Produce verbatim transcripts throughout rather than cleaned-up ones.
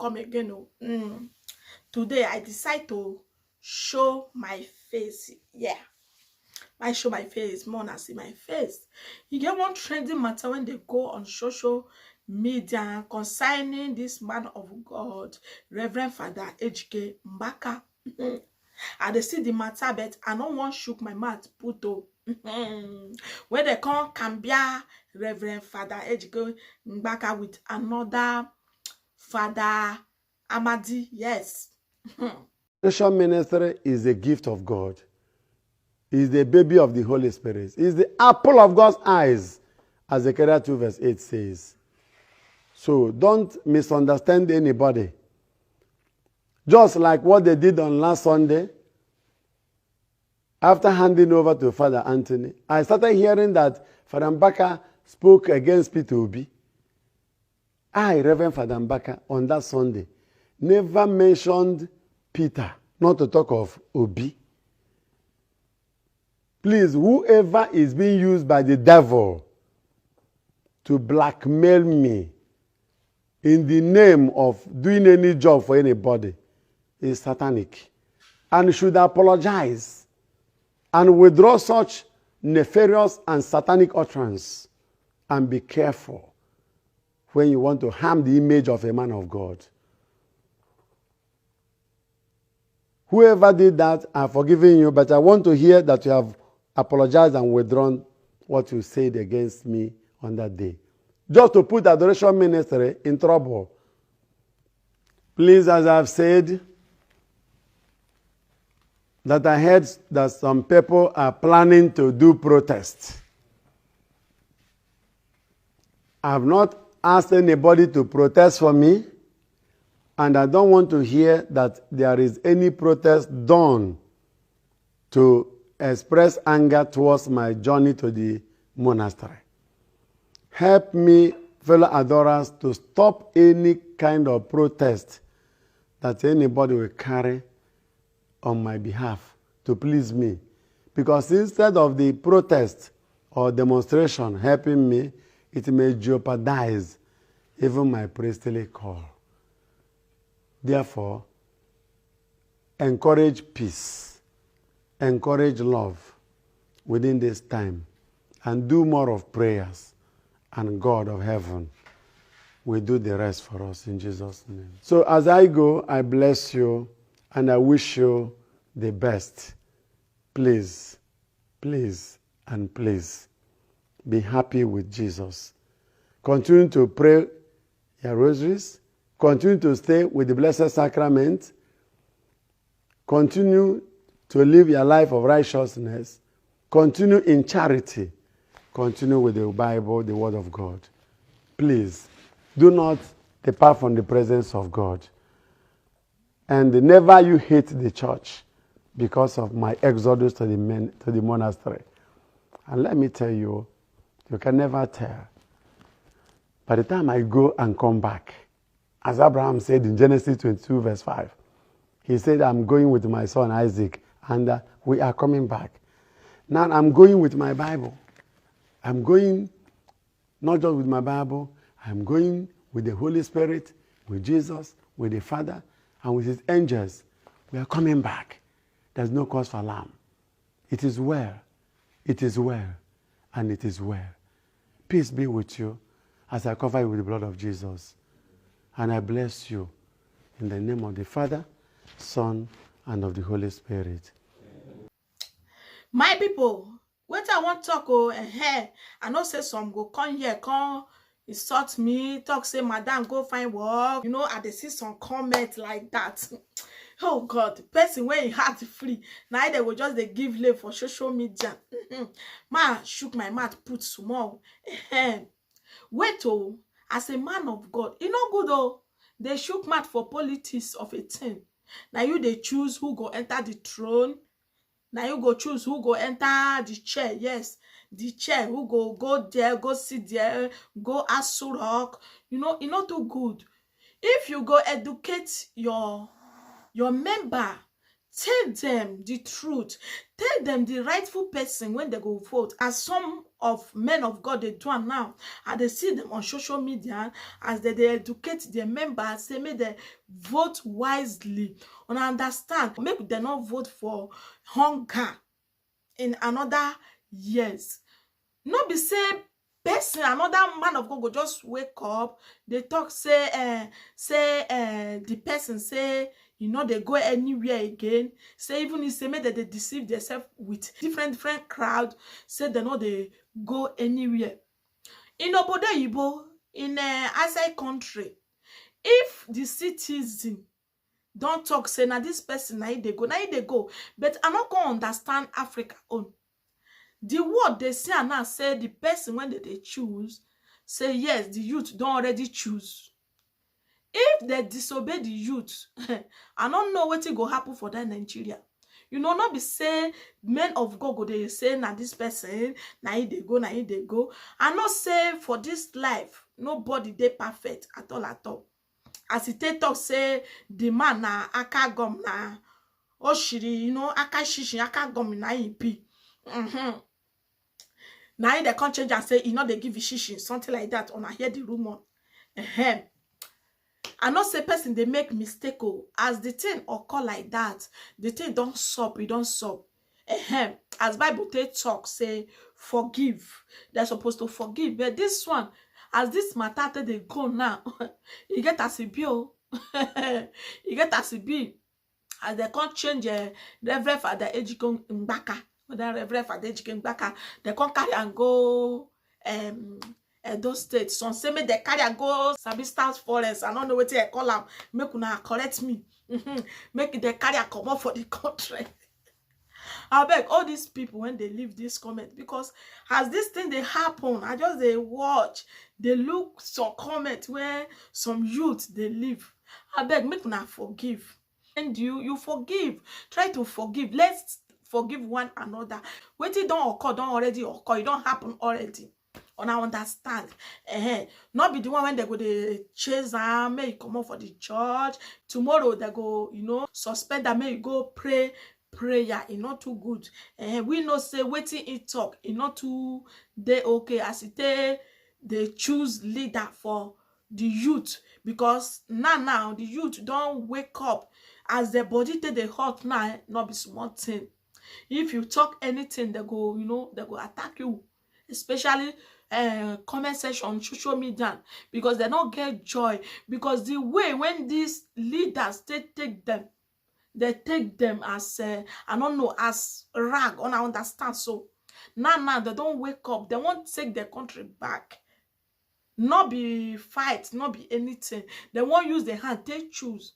come again o. Mm. Today I decide to show my face. Yeah. I show my face, more na see my face. E get one trending matter wey dey go on social media concerning this man of God, Reverend Father Ejike Mbaka. I dey see the matter, but I no wan shook my mouth put o. When they come compare Reverend Father Ejike Mbaka with another Father Amadi, yes. Nation ministry is a gift of God. Is the baby of the Holy Spirit. Is the apple of God's eyes, as Zechariah two verse eight says. So don't misunderstand anybody. Just like what they did on last Sunday, after handing over to Father Anthony, I started hearing that Father Mbaka spoke against Peter Obi. I, Reverend Father Mbaka, on that Sunday, never mentioned Peter, not to talk of Obi. Please, whoever is being used by the devil to blackmail me in the name of doing any job for anybody is satanic and should apologize and withdraw such nefarious and satanic utterance, and be careful when you want to harm the image of a man of God. Whoever did that, I've forgiven you, but I want to hear that you have apologized and withdrawn what you said against me on that day. Just to put Adoration Ministry in trouble. Please, as I've said, that I heard that some people are planning to do protest. I've not asked anybody to protest for me, and I don't want to hear that there is any protest done to express anger towards my journey to the monastery. Help me, fellow adorers, to stop any kind of protest that anybody will carry on my behalf to please me. Because instead of the protest or demonstration helping me, it may jeopardize even my priestly call. Therefore, encourage peace, encourage love within this time, and do more of prayers, and God of heaven will do the rest for us in Jesus' name. So as I go, I bless you and I wish you the best. Please, please, and please be happy with Jesus. Continue to pray your rosaries. Continue to stay with the Blessed Sacrament. Continue to live your life of righteousness. Continue in charity. Continue with the Bible, the Word of God. Please, do not depart from the presence of God. And never you hate the church because of my exodus to the, men, to the monastery. And let me tell you, you can never tell. By the time I go and come back, as Abraham said in Genesis twenty-two verse five, he said, "I'm going with my son Isaac, and uh, we are coming back." Now I'm going with my Bible. I'm going not just with my Bible, I'm going with the Holy Spirit, with Jesus, with the Father, and with his angels. We are coming back. There's no cause for alarm. It is well. It is well. And it is well. Peace be with you as I cover you with the blood of Jesus. And I bless you in the name of the Father, Son, and of the Holy Spirit. My people, wetin I wan talk o, eh, I know say some go come here, come insult me, talk say, "Madam, go find work." You know, I dey see some comment like that. Oh God, person wey him heart free, na dem go just dey give lay for social media. Ma shook my mouth put small. Ehem. Wait o, as a man of God, e no good o. Dey shook mouth for politics of a thing. Na you dey choose who go enter the throne. Na you go choose who go enter the chair. Yes, the chair, who go go there, go sit there, go Aso Rock. You know, e no too good. If you go educate your your member, tell them the truth, tell them the rightful person when they go vote. As some of men of God they do am now, and they see them on social media as they, they educate their members, say make they vote wisely. Una understand? Make they not vote for hunger in another years. No be say person, another man of God go just wake up, they talk say, eh, say, eh, the person say you know they go anywhere again. Say even if say make they, they deceive themselves with different different crowd, say they know they go anywhere. In obodo oyibo, in uh, outside country, if the citizen don't talk say na this person na him dey go, na him dey go. But I no come understand Africa own. The world they see am now say the person when they, they choose, say yes, the youth don't already choose. If they disobey the youth, I don't know what go happen for that Nigeria. You know, not be say men of God go they say na this person, na him they go, na him they go. I not say for this life, nobody they perfect at all at all. As he take talk say the man na aka gum na oshiri, you know, aka shishi, aka gum na him be. Mm-hmm. Now they can't change and say he not they give you shishi, something like that. Una hear the rumor. Ehem. I not say person they make mistake. Oh, as the thing occur like that, the thing don't stop, it don't stop. Ehem. As Bible take talk say forgive. They're supposed to forgive, but this one, as this matter take they go now, you get as it be. Oh. You get as it be. As they can't change uh, Reverend Father Ejikon Mbaka, whether Reverend Father Ejikon Mbaka, they can't carry and go um Edo State. Some say make they carry and go Sabistas Forest. I don't know what they call them. Make una correct me. Mm-hmm. Make they carry and come up for the country. I beg all these people when they leave this comment, because as this thing they happen, I just they watch, they look some comment where some youth they live. I beg, make una forgive. And you, you forgive. Try to forgive. Let's forgive one another. Wetin don occur, don already occur. It don happen already. Una understand? Eh, not be the one when they go they chase am, may you come up for the church. Tomorrow they go, you know, suspend am, may you go pray prayer. It not too good. Eh, we know say wetin he talk, it not too they okay as it they they choose leader for the youth, because now now the youth don't wake up. As the body take the hot now, not be small thing. If you talk anything, they go, you know, they go attack you, especially uh, comment section on social media, because they don't get joy, because the way when these leaders they take them, they take them as uh, I don't know, as rag. Una understand? So now now they don't wake up, they won't take their country back. Not be fight, not be anything. They won't use the hand, they choose.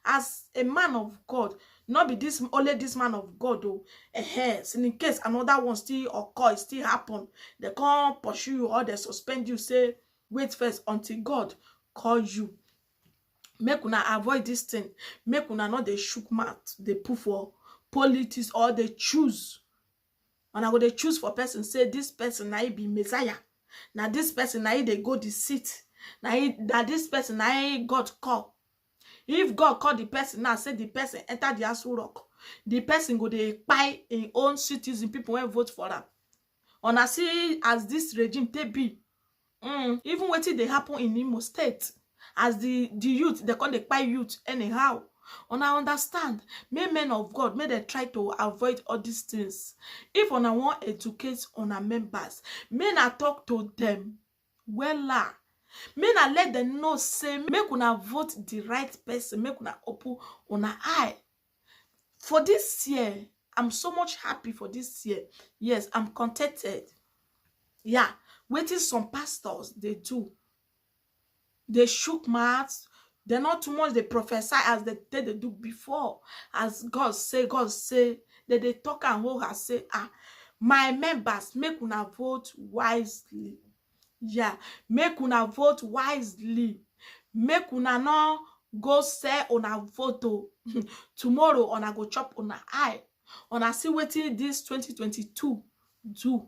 As a man of God, not be this only this man of God though. Eh, in case another one still occur, it still happen, they can't pursue you or they suspend you. Say wait first until God call you. Make una avoid this thing. Make una not they shook mouth, they put for politics or they choose. And I go they choose for person say this person na he be Messiah. Now this person na he they go the seat. Now he, that this person na he God call. If God call the person now, say the person enter the Aso Rock, the person go they buy in own citizen people when vote for them. Una see as this regime take be. Mm, even wetin dey happen in Imo State, as the the youth they come dey kpai youth anyhow. Una understand? May men of God, may they try to avoid all these things. If una wan educate una members, may na talk to them wella. May na let them know say make una vote the right person, make una open una eye. For this year, I'm so much happy for this year. Yes, I'm contented. Yeah, wetin some pastors they do, they shook mouth. They not too much they prophesy as they they, they do before. As God say, God say, they they talk and hold her say, ah, my members, make una vote wisely. Yeah, make una vote wisely. Make una no go sell una vote o. Tomorrow una go chop una eye. Una see wetin this twenty twenty-two do.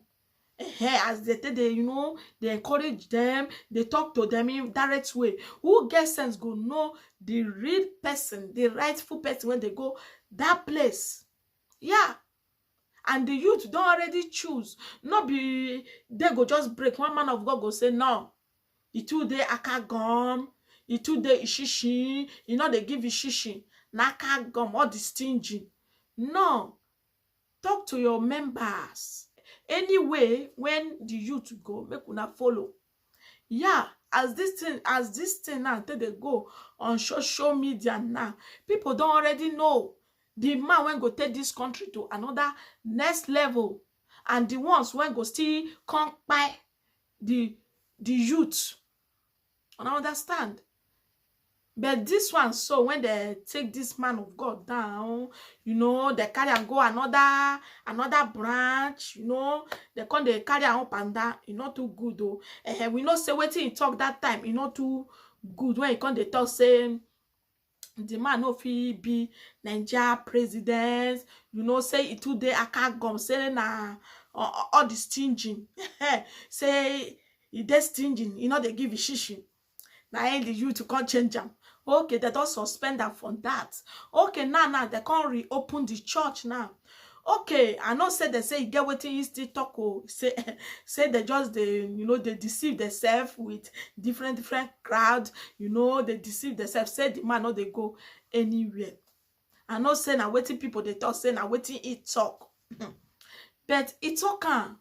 Eh, as they take dey, you know, they encourage them, they talk to them in direct way. Who get sense go know the real person, the rightful person when they go that place. Yeah. And the youth don't already choose. No be they go just break. One man of God go say, "No, e too dey akagom, e too dey ishishi, e no dey give ishishi, na akagom, all the stingy." No. Talk to your members. Anyway, when the youth go, make una follow. Yeah, as this thing, as this thing now, take dey go on social media now, people don't already know the man when go take this country to another next level, and the ones when go still come by the the youth. And I understand. But this one, so when they take this man of God down, you know, they carry and go another another branch, you know, they come they carry am up and down. E not too good though. Eh, we know say wetin he talk that time, e not too good when he come they talk say the man no fit be Nigeria president, you know, say e too dey akagom, say na all the stingy, say e dey stingy, e no dey give ishishi. Na im the youth come change am. Okay, they don suspend am from that. Okay, now now they come reopen the church now. Okay, I know say they say e get wetin he still talk o, say say they just dey, you know, they deceive themselves with different different crowd, you know, they deceive themselves, say the man no dey go anywhere. I know say na wetin people dey talk, say na wetin he talk. But he talk am.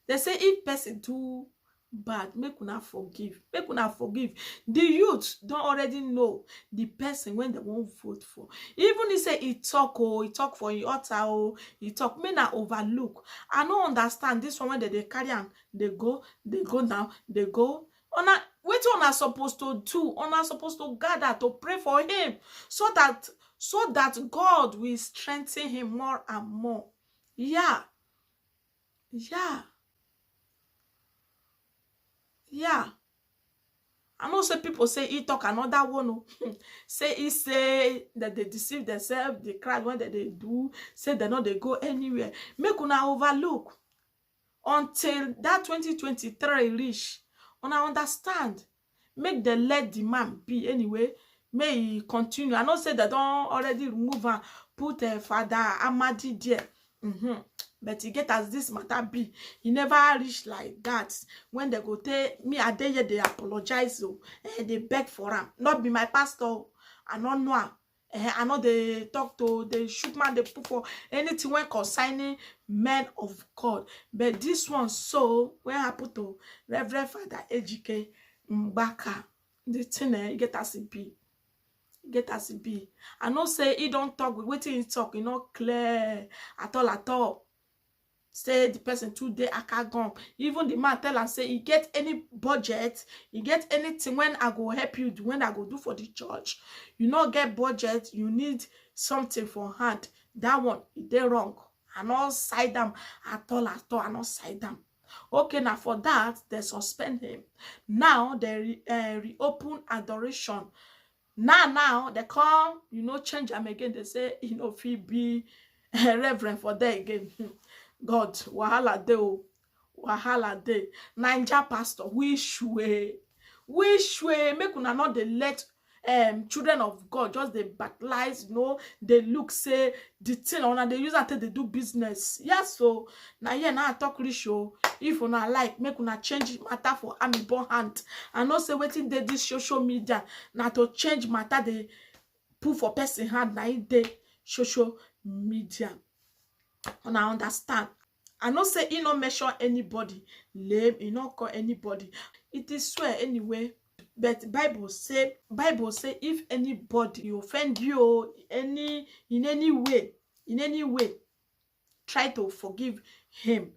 They say if person do bad, make una forgive, make una forgive. The youth don already know the person when they won't vote for. Even he say he talk oh, he talk for him altar oh, he talk, make na overlook. I no understand this one when they dey carry am, they go, they go now, they go. Una, wetin una suppose to do? Una suppose to gather to pray for him, so that so that God will strengthen him more and more. Yeah. Yeah. Yeah. I know say people say he talk another one oh. Say he say that they deceive themselves, the crowd when they, they do, say they no dey go anywhere. Make una overlook until that twenty twenty-three reach. Una understand? Make dem let the man be anyway. May he continue. I know say they don already remove am, put uh, Father Amadi there. Mm-hmm. But e get as this matter be, e never reach like that. When they go take me, I dey here, they apologize oh, eh, they beg for am. Not be my pastor, I no know am. Eh, I no dey talk to, dey shoot man, dey put for anything when concerning men of God. But this one so, when happen to Reverend Father Ejike Mbaka, the thing eh, e get as e be. E get as e be. I know say he don talk, wetin he talk, e no clear at all at all. Say the person too dey akagom. Even the man tell am say e get any budget, e get anything when I go help you do, when I go do for the church. You no get budget, you need something for hand. That one, e dey wrong. I no side am at all at all. I no side am. Okay, now for that, they suspend him. Now they re, uh, reopen adoration. Now, now they come, you know, change am again. They say he no fit be a reverend for there again. God, wahala dey o, wahala dey. Naija pastor, which way, which way? Make una not dey let um children of God just dey backlight, you know, they look say the thing una dey use am take dey do business. Yes, so now here now I talk reach o. If una like, make una change matter for amebo hand. I know say wetin dey this social media na to change matter dey put for person hand, na im dey social media. Una understand? I know say he no mention anybody name, he no call anybody. It is swear anyway. But Bible say, Bible say if anybody offend you o, any, in any way, in any way, try to forgive him.